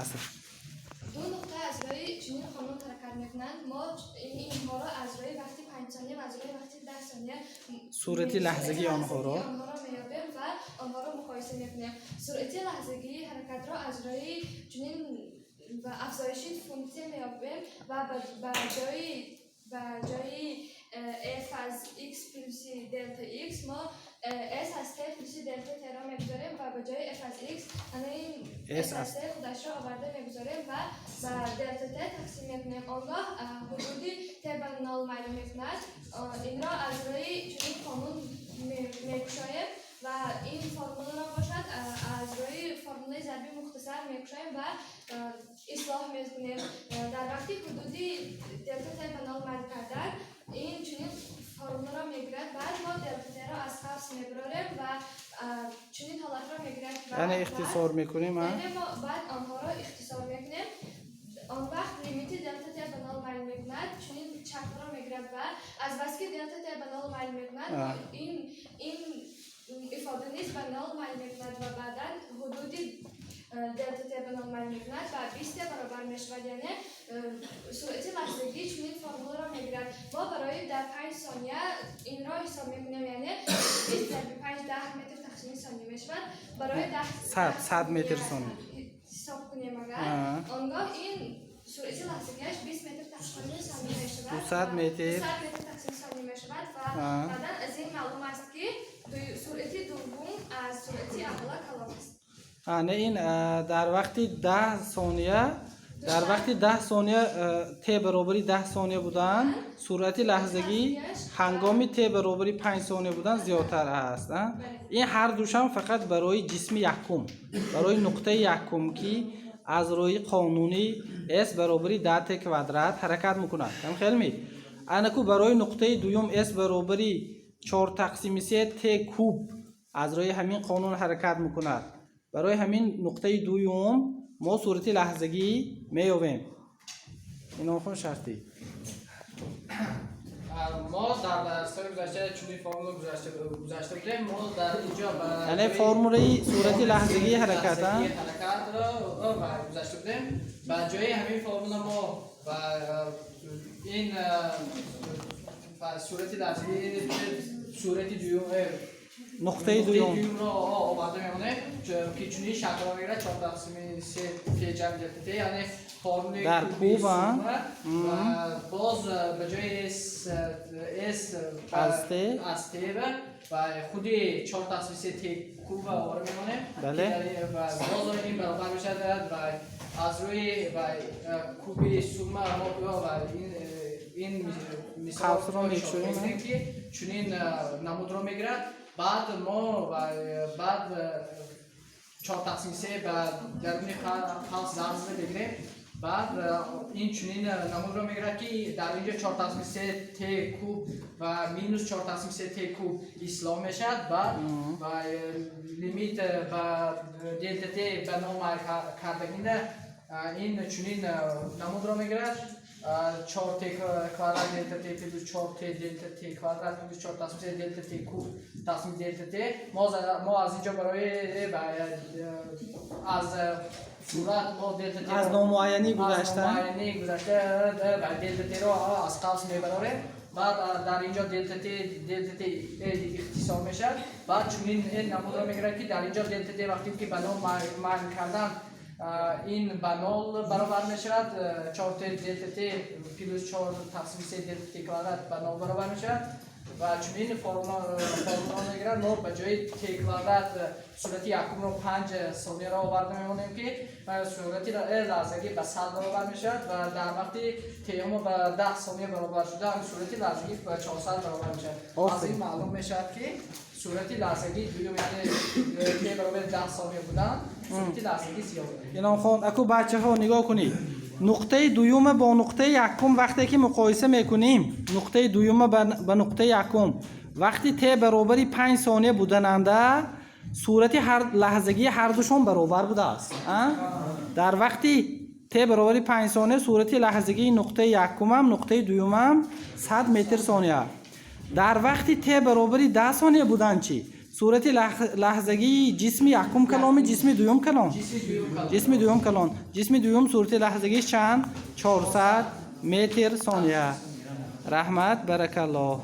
Асл. Ду нуқта аз рӯи чунин қонун ҳаракат мекунанд. Мо инҳоро аз рӯи вақти 5 сония ва аз рӯи вақти 10 сония сурати лаҳзагии онҳоро. Онҳоро меёбем ва онҳоро муқоиса мекунем. Суръати лаҳзагии ҳаракатро аз рӯи чунин ва афзоиши функсия меёбем ва ба ҷои f аз x плюси делта x мо s аз t плюси делта t-ро мегузорем ва ба ҷои f аз x ана ин S s аз t худашро оварда мегузорем ва ба делта t тақсим мекунем. Он гоҳ ҳудуди t ба нол майл мекунад. Инро аз рӯи чунин қонун мекушоем ва ин формуларо бошад, аз рӯи формулаи зарби мухтасар мекушоем ва ислоҳ мекунем. Дар вақти ҳудуди делта t ба нол майл кардан, ин чунин формуларо мегирад. Баъд мо делта t-ро аз қавс мебарорем ва чунин ҳолатро мегирад ва Яъне ихтисор мекунем, а? Яъне мо баъд онҳоро ихтисор мекунем. Он вақт лимити делта т ба нол майл мекунад, чунин шаклро мегирад ва азбаски делта т ба нол майл мекунад, ин ифода низ ба нол майл мекунад ва баъдан ҳудуди делта т ба нол майл мекунад ва 20 т баробар мешавад. Яъне суръати лаҳзагӣ чунин формуларо мегирад. Мо барои дар 5 сония инро ҳисоб мекунем, яъне 20 зарби 5 10 метр тақсими сония мешавад. Барои 10 100 метр сония. Ҳисоб кунем агар, он гоҳ ин суръати лаҳзагиаш 20 метр тақсими сония мешавад. 200 метр. 200 метр тақсими сония мешавад ва баъдан аз ин маълум аст, ки суръати дуввум аз суръати аввала калон аст. А, не, ин дар вақти 10 сония, дар вақти 10 сония, т баробари 10 сония будан, суръати лаҳзагӣ ҳангоми т баробари 5 сония будан зиёдтар аст, а? Ин ҳар душам фақат барои ҷисми якум, барои нуқтаи якум, ки аз рӯи қонуни с баробари 10 т квадрат ҳаракат мекунад. Ҳам хел ми? Анаку барои нуқтаи дуюм с баробари 4 тақсими 3 т куб аз рӯи ҳамин қонун ҳаракат мекунад. Барои ҳамин нуқтаи дуюм мо сурати лаҳзагӣ меёбем. Иномхон Шартӣ. Мо дар дарсҳои гузашта чунин формула гузашта будем. Мо дар инҷо ба Яъне формулаи сурати лаҳзагии ҳаракат, а? Лаҳзагии ҳаракатро ва гузашта будем. Ба ҷои ҳамин формула мо ба ин ба сурати лаҳзагии сурати дуюм нуқтаи дуюм дуюмро оварда мемонем, ки чунин шаклро мегирад: 4 тақсими 3 т ҷамъ делта т, яъне формули Дар куби куб, а? сумма. Ва боз ба ҷои с Аз т? Аз т ва худи 4 тақсими 3 т куб оварда мемонем. Бале. Ки ва боз ин баробар мешавад ва аз рӯи ва куби сумма мо ва ин мисол Қавсро мекушоем, а? ки чунин намудро мегирад. Баъд мо ва баъд 4 тақсими 3 ба даруни қавс зарб мегирем. Баъд ин чунин намудро мегирад, ки дар инҷо 4 тақсими 3 т куб ва минус 4 тақсими 3 т куб ислоҳ мешавад. Баъд ва лимит ба делта т ба нол майл кардагина ин чунин намудро мегирад: 4 т квадрат делта т плюс 4 т делта т квадрат плюс 4 тақсими 3 делта т куб тақсими делта т. Мо аз инҷо барои аз сурат мо делта т Аз номуайянӣ гузашта. Аз номуайянӣ гузашта ва делта т-ро аз қавс мебарорем. Баъд дар инҷо делта т ихтисор мешавад. Баъд чунин ин намудро мегирад, ки дар инҷо делта т вақте ки ба нол майл кардан, ин ба нол баробар мешавад. 4 т делта т плюс 4 тақсими 3 делта т квадрат ба нол баробар мешавад ва чунин формула мегирад. Мо ба ҷои т квадрат сурати якумро 5 сонияро оварда мемонем, ки сурати лаҳзагӣ ба 100 баробар мешавад ва дар вақти тмо ба 10 сония баробар шуда, сурати лаҳзагӣ ба 400 баробар мешавад. Аз ин маълум мешавад, ки сурати лаҳзагии дуюм, яъне т баробари 10 сония будан, сурати лаҳзагӣ зиёд. Иномхон, аку бачаҳо, нигоҳ кунед. Нуқтаи дуюма бо нуқтаи якум вақте ки муқоиса мекунем, нуқтаи дуюма ба нуқтаи якум вақти т баробари 5 сония будананда, сурати лаҳзагии ҳардушон баробар будааст, а? Дар вақти т баробари 5 сония сурати лаҳзагии нуқтаи якумам, нуқтаи дуюмам 100 метр сония. Дар вақти т баробари 10 сония будан чӣ? Суръати лаҳзагии ҷисми якум каломи ҷисми дуюм калон? Ҷисми дуюм калон. Ҷисми дуюм калон. Ҷисми дуюм суръати лаҳзагиш чанд? 400 метр сония. Раҳмат, баракаллоҳ.